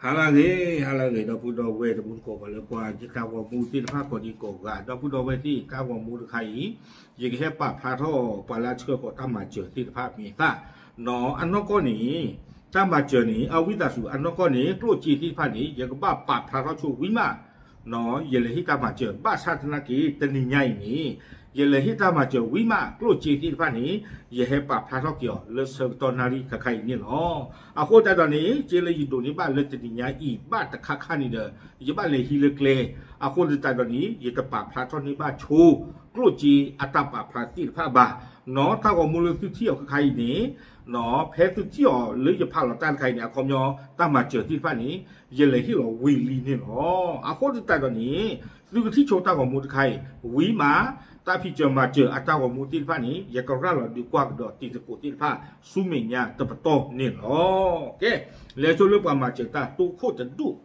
ဟါလၢအဂ့ၤ, ဟါလၢအဂ့ၤ ဒီပုၢ်ဒီဝဲၢ်တံၤသကိး ပှၤလၢကွၢ်ယတၢ်ဂီၤမူသ့ၣ်တဖၣ်ကိးဒံကိးဂၤ, ဒီပုၢ်ဒီဝဲၢ်သ့ၣ် တၢ်ဂီၤမူတခါအံၤ ယကဟဲပာ်ဖျါထီၣ်ပှၤလၢအဆှၢဃီၤတၢ်မၤစၢၤသ့ၣ်တဖၣ်မ့ၢ်သၣ်, အနီၢ်ကီၢ်န့ၣ် တၢ်မၤစၢၤန့ၣ် အဝံသးစူၤ အနီၢ်ကီၢ်န့ၣ် ကျိၣ်စ့သ့ၣ်တဖၣ်န့ၣ် ယကဘၣ်ပာ်ဖျါထီၣ်ဆိဝံၤမး ယလဲၤဟ့ၣ်တၢ်မၤစၢၤ ဘၣ်ဆၣ်သနာ်က့ တနံၤညါအံၤန့ၣ် ယလဲၤဟ့ၣ်တၢ်မၤစၢၤဝံၤမး ကျိၣ်စ့သ့ၣ်တဖၣ်န့ၣ် ယဟဲပာ်ဖျါထီၣ်က့ၤအီၤလၢဆၢကတီၢ်နၣ်ရံၣ်ခါခါအံၤန့ၣ်လီၤ. အဃိသတးဒီးန့ၣ် စ့လၢယဒိးန့ၢ်ဘၣ်လၢတနံၤညါအံၤ ဘၣ်တခါခါန့ၣ်ဒီး ယဘၣ်လဲၤဟံးလၢကျဲ, အဃိသတးဒီးန့ၣ် ယတပာ်ဖျါထီၣ်န့ၢ်ဘၣ်ဆိ ကျိၣ်စ့အတၢ်ပာ်ဖျါသ့ၣ်တဖၣ်ဘၣ်. တၢ်ဂီၤမူလၢသုထံၣ်အီၤခါခါအံၤန့ၣ် ဖဲသုထံၣ်အီၤလၢယဖးလီၤတၢ်တခါအံၤန့ၣ် အခီပညီ တၢ်မၤစၢၤသ့ၣ်တဖၣ်န့ၣ် ယလဲၤဟ့ၣ်လီၤဝံၤလံန့ၣ်လီၤ. အဃိသတးဒီးန့ၣ် သုကထံၣ်ဆိတၢ်ဂီၤမူတခါအံၤ ဝံၤမး တၢ်ဖံးစၢၤမၤစၢၤအတၢ်ဂီၤမူသ့ၣ်တဖၣ်န့ၣ် ယကရၤလီၤဒုးကွၢ်ကဒီးတံၤသကိးသ့ၣ်တဖၣ် ဆူမဲာ်ညါတပတီၢ်န့ၣ်လီၤ. ကဲ, လဲၤဆိလၢပှၤမၤစၢၤတၢ်တိခိၣ်တဒူၣ်,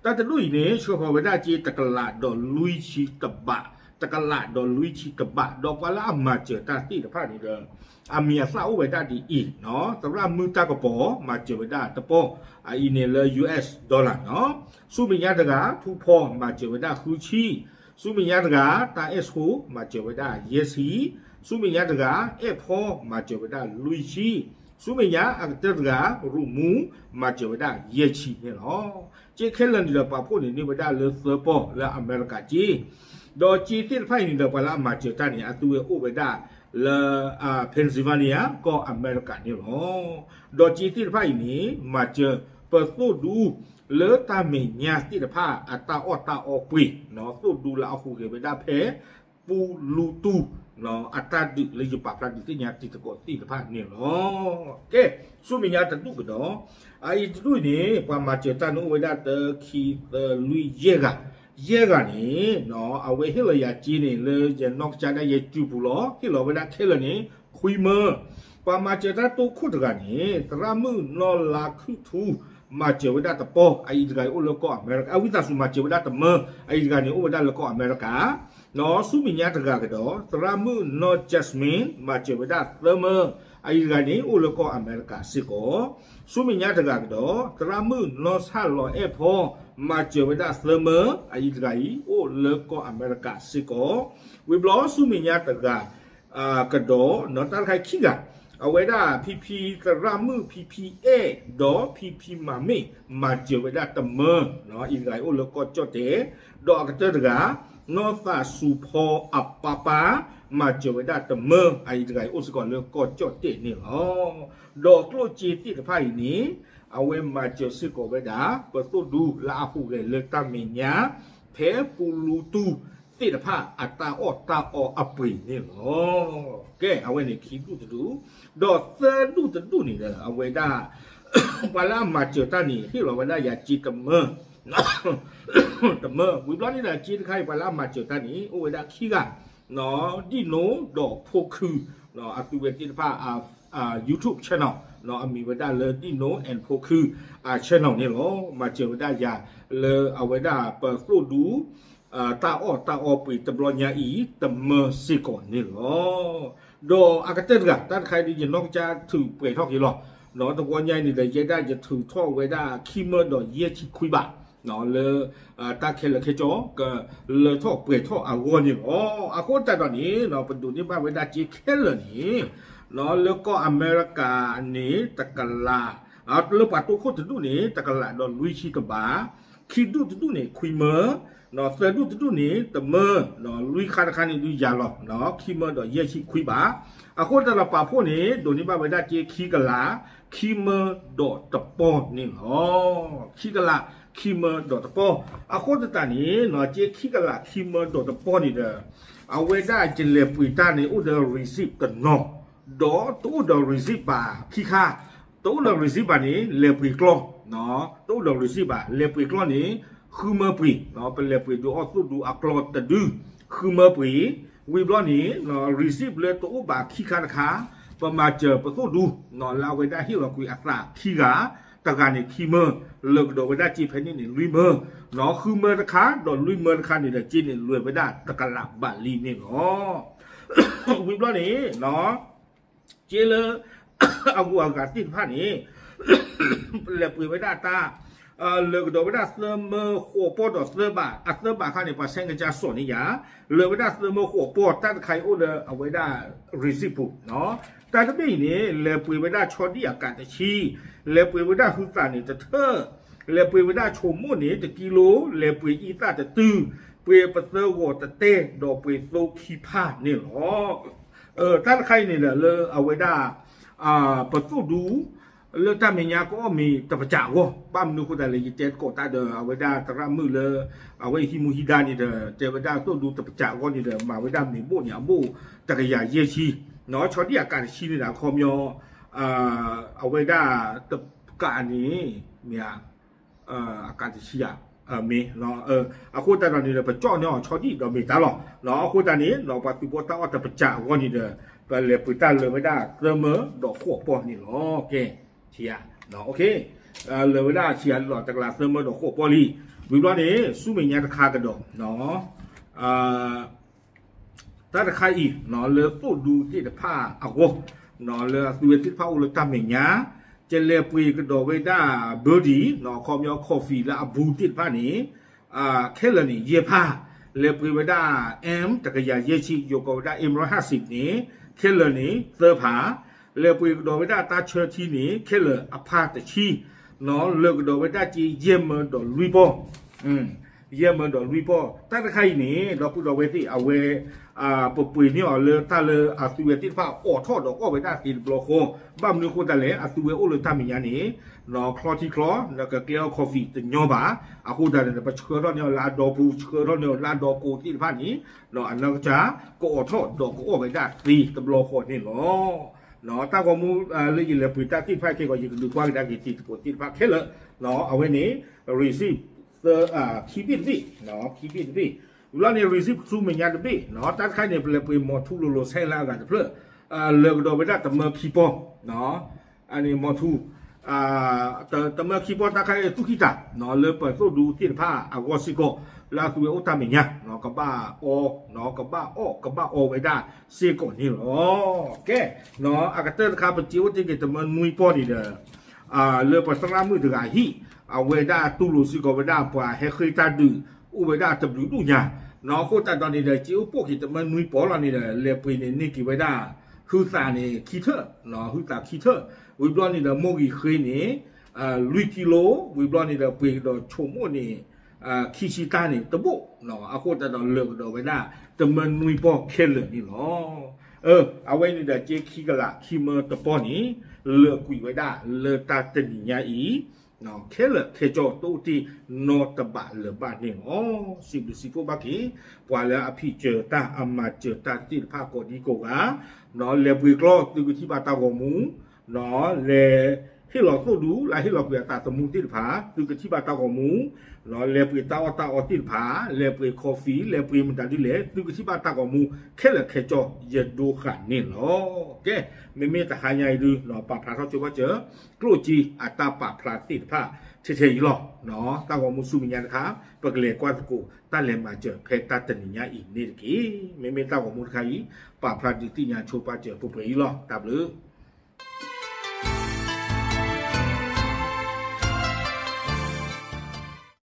တၢ်တဒူၣ်အံၤန့ၣ် ဆှၢဃီၤဝဲဒၣ်စ့တကလးဒီးလွံၢ်ဆံတဘး, တကလးဒီးလွံၢ်ဆံတဘး, ဒီးပှၤလၢအမၤစၢၤတၢ်သ့ၣ်တဖၣ်န့ၣ်ဒီး အမံၤအသၣ်အိၣ်ဝဲဒၣ်ဒ်အံၤ, သရၣ်မုၣ်တၢ်ကပီၤ မၤစၢၤဝဲဒၣ်တပီၢ်, အအံၤန့ၣ်လၢ ယူၣ်အ့ၣ် dollar နီၤ, ဆူမဲာ်ညါတဂၤ ထူဖီ မၤစၢၤဝဲဒၣ်ဃုဆံ, ဆူမဲာ်ညါတဂၤ တၢ်အဲၣ်ဆိ မၤစၢၤဝဲဒၣ်ယဲၢ်ဆံ, ဆူမဲာ်ညါတဂၤ အဲၣ်ဖီ မၤစၢၤဝဲဒၣ်လွံၢ်ဆံ, ဆူမဲာ်ညါအကတၢၢ်တဂၤ ရူးမူ မၤစၢၤဝဲဒၣ်ယဲၢ်ဆံန့ၣ်လီၤ. စ့ခဲလၢာ်န့ၣ်ဒီး ပာ်ဖှိၣ်န့ၢ်န့ၢ်ဝဲဒၣ်လၢသၢပီၢ်လၢအမဲရကၤစ့, ဒီးစ့သ့ၣ်တဖၣ်အံၤန့ၣ်ဒီး ပှၤလၢအမၤစၢၤတၢ်န့ၣ် အသုဝဲအိၣ်ဝဲဒၣ်လၢ Pennsylvania ကီၢ်အမဲရကၤန့ၣ်လီၤ. ဒီးစ့သ့ၣ်တဖၣ်အံၤန့ၣ် မၤစၢၤပသိၣ်ဒူ လၢတၢ်မဲာ်ညါသ့ၣ်တဖၣ်အတၢ်အီၣ်တၢ်အီပှ့ၤ, သိၣ်ဒူလၢအဟူးဂဲၤဝဲဒၣ်ဖဲ ပူလူတူၢ် အတၢ်ဒုးလၢယပာ်ဖျါဒုးသ့ၣ်ညါတံၤသကိးသ့ၣ်တဖၣ်န့ၣ်လီၤ. ကဲ, ဆူမဲာ်ညါတဒူၣ်ကဒီး, အအံၤတဒူၣ်အံၤန့ၣ် ပှၤမၤစၢၤတၢ်န့ၣ်အိၣ်ဝဲဒၣ်တၢ ခံ သၢ လွံၢ် ယဲၢ်ဂၤ, ယဲၢ်ဂၤန့ၣ် အဝဲဟ့ၣ်လီၤယၤစ့န့ၣ် လၢယနီၢ်ကစၢ်ဒၣ်ယဲၢ်စုပူၤလီၤ. ဟ့ၣ်လီၤဝဲဒၣ်ခဲလၢာ်န့ၣ် ခွံမၢ, ပှၤမၤစၢၤတၢ်တိခိၣ်တဂၤန့ၣ် သရၣ်မုၣ်နီၢ်လါခုၣ်ထူ မၤစၢၤဝဲဒၣ်တပီၢ်, အအံၤတဂၤအံၤအိၣ်လၢကီၢ်အမဲရကၤ, အဝံသးစူၤ မၤစၢၤဝဲဒၣ်တမၢ, အအံၤတဂၤန့ၣ် အိၣ်ဝဲဒၣ်လၢကီၢ်အမဲရကၤ, ဆူမဲာ်ညါတဂၤကဒီး သရၣ်မုၣ်နီၢ် Jasmine မၤစၢၤဝဲဒၣ်သၢမၢ, အအံၤတဂၤန့ၣ် အိၣ်လၢကီၢ်အမဲရကၤစ့ၢ်ကီး, ဆူမဲာ်ညါတဂၤကဒီး သရၣ်မုၣ်နီၢ်ဆၣ်လီၤအဲၣ်ဖီ မၤစၢၤဝဲဒၣ်သၢမၢ, အအံၤတဂၤအံၤ အိၣ်လၢကီၢ်အမဲရကၤစ့ၢ်ကီး, ဝံၤဘျီဆူမဲာ်ညါတဂၤ ကဒီး နီၢ်တၢ်တခါခံဂၤ, အဝဲဒၣ် ဖံဖံသရၣ်မုၣ် ဖံဖံအဲၣ် ဒီးဖံဖံမၤမ့ၣ် မၤစၢၤဝဲဒၣ်တမၢ, အံၤတဂၤအံၤအိၣ်လၢကီၢ်ကၠီၣ်တဲၣ်, ဒီးအကတၢၢ်တဂၤ နီၢ်သးစူၤဖီအပၢ်ပၢ် မၤစၢၤဝဲဒၣ်တမၢ, အအံၤတဂၤအံၤအိၣ်စ့ၢ်ကီးလၢကီၢ်ကၠီၣ်တဲၣ်န့ၣ်လီၤ. ဒီးကျိၣ်စ့သ့ၣ်တဖၣ်အံၤန့ၣ် အဝဲမၤစၢၤစ့ၢ်ကီးဝဲဒၣ် ပသိၣ်ဒူလၢအဟူးဂဲၤလၢတၢ်မဲာ်ညါ ဖဲပူလူတူၢ်သ့ၣ်တဖၣ်အတၢ်အီၣ်တၢ်အီအပှ့ၤန့ၣ်လီၤ. ကဲ, အဝဲန့ၣ်ခံဒူၣ်တဒူၣ်, ဒီးသၢဒူၣ်တဒူၣ်န့ၣ်ဒီး အဝဲဒၣ် ပှၤလၢအမၤစၢၤတၢ်န့ၣ် ဟ့ၣ်လီၤဝဲဒၣ်ယၤစ့တမၢ, တမၢ, ဝံၤဘျီန့ၣ်ဒီး စ့တခါအံၤ ပှၤလၢအမၤစၢၤတၢ်န့ၣ် အိၣ်ဝဲဒၣ်ခံဂၤ, ဒံၣ်နိဒီးဖိခု, အသုဝဲသ့ၣ်တဖၣ် YouTube channel အမံၤဝဲဒၣ်လၢ ဒံၣ်နိ and ဖိခု channel န့ၣ်လီၤ. မၤစၢၤဝဲဒၣ်ယၤလၢအဝဲဒၣ်ပသိၣ်ဒူ တၢ်အီၣ်တၢ်အီပှ့ၤတဘျီညါအံၤ တမၢစ့ၢ်ကီးန့ၣ်လီၤ. ဒီးအကတၢၢ်တဂၤ တၢ်တခါအံၤဒ် ယနီၢ်ကစၢ်ထုးပှဲၤထီၣ်က့ၤလီၤ. တဘျီညါအံၤန့ၣ်ဒီး ယဲဒၣ်ယထုးထီၣ်ဝဲဒၣ်ခံမၢဒီးယဲၢ်ဆံခွံဘး လၢ တၢ်ခဲလၢာ်ခဲဆ့ ကလဲၤထီၣ်ပှဲၤထီၣ်အဂီၢ်န့ၣ်လီၤ. အဃိသတးဒီးန့ၣ် ပဒိးန့ၢ်ဘၣ်ဝဲဒၣ်စ့ခဲလၢာ်န့ၣ် လၢကီၢ်အမဲရကၤန့ၣ် တကလး, လၢပှၤတိခိၣ်တဒူၣ်န့ၣ် တကလးဒီးလွံၢ်ဆံတဘး, ခံဒူၣ်တဒူၣ်န့ၣ် ခွံမၢ, သၢဒူၣ်တဒူၣ်န့ၣ် တမၢ, လွံၢ်ခါတခါန့ၣ်ဒုးယၤလီၤ ခံမၢဒီးယဲၢ်ဆံခွံဘး. အဃိသတးဒီးပာ်ဖှိၣ်န့ၣ် ဒိးန့ၢ်ဘၣ်ဝဲဒၣ်စ့ခံကလး ခံမၢဒီးတပီၢ်န့ၣ်လီၤ. ခံကလး ခံမၢဒီးတပီၢ်. အဃိသတးန့ၣ် စ့ခံကလးခံမၢဒီးတပီၢ်န့ၣ်ဒီး အဝဲဒၣ်ယလဲၤပှ့ၤတၢ်န့ၣ် အိၣ်ဒီး receipt တနီၤ, ဒီးတအိၣ်ဒီး receipt ဘၣ်ခံခါ, တအိၣ်ဒီး receipt ဘၣ်န့ၣ် လဲၤပှ့ၤကျီ, တအိၣ်ဒီး receipt ဘၣ်, လဲၤပှ့ၤကျီန့ၣ် ဃုမၢပှ့ၤ, ပလဲၤပှ့ၤဒုးအီၣ်သိၣ်ဒူအကျီတဒု, ဃုမၢပှ့ၤ, ဝံၤဘျီန့ၣ် receipt လၢတအိၣ်ဘၣ်ခံခါတခါ, ပမၤစၢၤပသိၣ်ဒူ လၢအဝဲဒၣ်ဟ့ၣ်လီၤကွံာ်အသးခံဂၤ, တဂၤန့ၣ်ခံမၢ, လၢကဒီးဝဲဒၣ်စ့ဖဲန့ၣ်န့ၣ် လွံၢ်မၢ, ဃုမၢတခါ ဒီးလွံၢ်မၢတခါန့ၣ်ဒီး စ့န့ၣ်လဲၤဝဲဒၣ်တကလးဘးလံန့ၣ်လီၤ. ဝံၤဘျီန့ၣ် စ့လၢ အဂုၤအဂၤသ့ၣ်တဖၣ်န့ၣ် လဲၤပှ့ၤဝဲဒၣ်တၢ် လၢာ်ကဒီးဝဲဒၣ်သၢမၢဃိးပီၢ်ဒီးသၢဘး, အသၢဘးခါန့ၣ် ပှၤဆဲးကစၢ်စိာ်န့ၢ်ယၤ, လၢာ်ဝဲဒၣ်သၢမၢဃိးပီၢ် တၢ်တခါအံၤအိၣ်လၢအဝဲဒၣ် receipt ပူၤ, တၢ်တဘ့ၣ်အံၤန့ၣ် လဲၤပှ့ၤဝဲဒၣ်ဆီဒံၣ်အကးတဆံ, လဲၤပှ့ၤဝဲဒၣ်ဟုသးန့ၣ်တထၢၣ်, လဲၤပှ့ၤဝဲဒၣ်ဆိမိၣ်န့ၣ်တကံလိ, လဲၤပှ့ၤအံသၣ်တတု, ပှ့ၤပသၢဂီၤတတဲ, ဒီးပှ့ၤသိခံဖၣ်န့ၣ်လီၤ. တၢ်တခါအံၤန့ၣ်ဒီးလၢအဝဲဒၣ် ပသိၣ်ဒူ လၢတၢ်မဲာ်ညါကအီၣ်မ့ၤတပစးအဂီၢ်, ဘၣ်မနုၤအဃိသတးလဲၣ် ယတဲသကိးတၢ်ဒီး အဝဲဒၣ်သရၣ်မုၣ်လၢ အဝဲဟံးမူဟံးဒါန့ၣ်ဒီး တဲဝဲဒၣ်သိၣ်ဒူတပစးအဂီၢ်န့ၣ်ဒီး မၤဝဲဒၣ်မ့ၤဘိၣ်န့ၣ် အဘိၣ်တကယၤယဲၢ်ဆံ, ဆီဒံၣ်အကးတဆံန့ၣ်ဒီး အခီပညီ အဝဲဒၣ်တကးန့ၣ် မ့ၢ်ဧါ အကးတဆံဧါ, မ့ၢ်, အဃိသတးဒီးန့ၣ်ဒီး ပကၠီၣ်န့ၢ်အီၤဆီဒံၣ်ဒီးမ့ၢ်တၢ်လီၤ. အဃိသတးန့ၣ် ပှၤသုးဖိတၢ်အီၣ်တပစးအဂီၢ်န့ၣ်ဒီး ပလဲၤပှ့ၤတၢ်လၢာ်ဝဲဒၣ်သၢမၢဒီးဃိးပီၢ်န့ၣ်လီၤ. ကဲ, ဆံးဧါ, လၢာ်ဝဲဒၣ်ဆံးဧါလီၤ တကလးသၢမၢဒီးဃိးပီၢ်လံ. ဝံၤဘျီန့ၣ် ဆူမဲာ်ညါတခါကဒီး တၢ်တခါအံၤ လၢသိၣ်ဒူသ့ၣ်တဖၣ်အဂီၢ် လၢအသုဝဲသ့ၣ်တဖၣ်အိၣ်လၢတၢ်မဲာ်ညါ, ကလဲၤပှ့ၤကဒီးဝဲဒၣ် Birdie အခီပညီ coffee လၢအဘူးသ့ၣ်တဖၣ်န့ၣ် ခဲလၢာ်န့ၣ် ယဲၢ်ဖၣ်, လဲၤပှ့ၤဝဲဒၣ် M တကယၤယဲၢ်ဆံ ယိၤကီးဝဲဒၣ် Emerald ဟးစံးန့ၣ် ခဲလၢာ်န့ၣ် သၢဖၣ်, လဲၤပှ့ၤကဒီးဝဲဒၣ်တၢ်ဆၢထံန့ၣ် ခဲလၢာ်အဖၣ်တဆံ လၢာ်ကဒီးဝဲဒၣ်က့ယဲၢ်မၢဒီးလွံၢ်ပီၢ် ယဲၢ်မၢဒီးလွံၢ်ပီၢ်, တၢ်တခါအံၤန့ၣ် ဒီပုၢ်ဒီဝဲၢ်သ့ၣ် အဝဲ ပပှ့ၤန့ၢ်အီၤလၢတၢ်လၢအသုဝဲသ့ၣ်တဖၣ်အိးထီၣ်ဒီးအီၣ်ဝဲဒၣ်သ့တဘျီဃီ, ဘၣ်မနုၤအဃိသတးလဲၣ် အသုဝဲအိၣ်လၢတၢ်မဲာ်ညါန့ၣ် ချီထံချီ ကကျဲအီၣ် coffee တညီဘၣ်, အဃိသတးန့ၣ် ပဆှၢထီၣ်န့ၢ်အီၤလၢအဒီပူၤ ဆှၢထီၣ်န့ၢ်အီၤလၢအဒီကိးသ့ၣ်တဖၣ်န့ၣ် အနီၢ်ကစၢ် ကအီးထီၣ်ဒီးကအီၣ်ဝဲဒၣ်သ့တဘျီဃီန့ၣ်လီၤ. တၢ်ဂီၤမူလၢယလဲၤပှ့ၤတၢ်သ့ၣ်တဖၣ်ခဲကီး ယကဒုးကွၢ်ကဒါက့ၤတံၤသကိးသ့ၣ်တဖၣ်ခဲလၢာ်, အဝဲန့ၣ် receipt ခံဘ့ၣ်တဘ့ၣ်, ခံဘ့ၣ်တဘ့ၣ်, ဝံၤလီၤန့ၣ် receipt ဆူမဲာ်ညါတဘ့ၣ်, တၢ်တခါန့ၣ် ပလဲၤပှ့ၤ မီၤထူ လိၤလိၤဆဲးလၢအဂၤတဖျၢၣ်, လၢာ်ကဒီးဝဲဒၣ်တမၢခံပီၢ် မီၤထူ တမၢခံပီၢ်တၢ်ခါအံၤသူၣ်ကံၢ်တၢ် လၢပသိၣ်ဒူသ့ၣ်တဖၣ်အဂီၢ်စ့ၢ်ကီး လၢအသုဝဲအိၣ်တၢ်မဲာ်ညါ ကဘၣ်အီ ကဘၣ်အီၣ် ကဘၣ်အီဝဲဒၣ်စ့ၢ်ကီးန့ၣ်လီၤ. ကဲ, အကတၢၢ်တခါ ပစ့အိၣ်တ့ၢ်က့ၤတမၢနွံပီၢ်န့ၣ်ဒီး လၢပသရၣ်မုၣ်တဂၤအဟံၣ် အဝဲဒၣ်တူၢ်လိာ်စ့ၢ်ကီးဝဲဒၣ်ပှၤဟဲဃ့တၢ်ဒုး အိၣ်ဝဲဒၣ်တဘျုးဒူၣ်ညါ, အဃိသတးဒီးန့ၣ်ဒီး စ့အိၣ်ပိာ်က့ၤတမၢနွံပီၢ်လီၤန့ၣ်ဒီး လဲၤပှ့ၤန့ၣ်န့ၢ်က့ၤဝဲဒၣ် ဟုသးန့ၣ်ခံထၢၣ်, ဟုသးခံထၢၣ်, ဝံၤဘျီန့ၣ်ဒီး မိၢ်ဂံၢ်ဃ့န့ၣ် လွံၢ်ကံလိ, ဝံၤဘျီန့ၣ်ဒီး ပှ့ၤကဒီးဆိမိၣ်န့ၣ် ခံဆံတၢ်န့ၣ်တဘိၣ်, အဃိသတးဒီးလၢာ်ကဒီးဝဲဒၣ် တမၢနွံပီၢ်ခဲလၢာ်န့ၣ်လီၤ. အဝဲန့ၣ်ဒီး က့ခံကလးခံမၢတပီၢ်န့ၣ် လၢာ်ကွံာ်ဝဲဒၣ်လၢတၢ်တနံၤညါအံၤ ခဲလၢာ်ခဲဆ့တအိၣ်တ့ၢ်နီတဘးလၢၤဘၣ်န့ၣ်လီၤ. စံးဘျုးစံးဖှိၣ်ဘၣ်က့ၤ ပှၤလၢအဖံးစၢၤတၢ်အမၤစၢၤတၢ်သ့ၣ်တဖၣ်ကိးဒံကိးဂၤ, လဲၤပှ့ၤကျီသုကထံၣ်ဘၣ်တၢ်ဂီၤမူ, လဲၤဟ့ၣ်လီၤသိၣ်ဒူ လၢဟ့ၣ်လီၤကွံာ်အသးသမူသ့ၣ်တဖၣ် သုကထံၣ်ဘၣ်တၢ်ဂီၤမူ, လဲၤပှ့ၤတၢ်အီၣ်တၢ်အီသ့ၣ်တဖၣ် လဲၤပှ့ၤ coffee လဲၤပှ့ၤမတၤဒ်လဲၣ် သုကထံၣ်ဘၣ်တၢ်ဂီၤမူ ခဲလၢာ်ခဲဆ့ယဒိဃာ်န့ၣ်လီၤ. ကဲ, မ့မ့ၢ်တဟါညါအံၤဒု ပာ်ဖျါထီၣ်ကၠိဘၣ်စၢၤ ကျိၣ်စ့အတၢ်ပာ်ဖျါသ့ၣ်တဖၣ် ထဲထဲအံၤလီၤ. တၢ်ဂီၤမူဆူမဲာ်ညါတခါ ပကလဲၤကွၢ်သကိး တၢ်လဲၤမၤစၢၤဖဲတၢ်တနံၤညါအံၤန့ၣ်တက့ၢ်. မ့မ့ၢ်တၢ်ဂီၤမူတခါအံၤ ပာ်ဖျါဒုးသ့ၣ်ညါဆိပာ်စၢၤပှဲၤပှဲၤအံၤလီၤ. တၢ်ဘျုး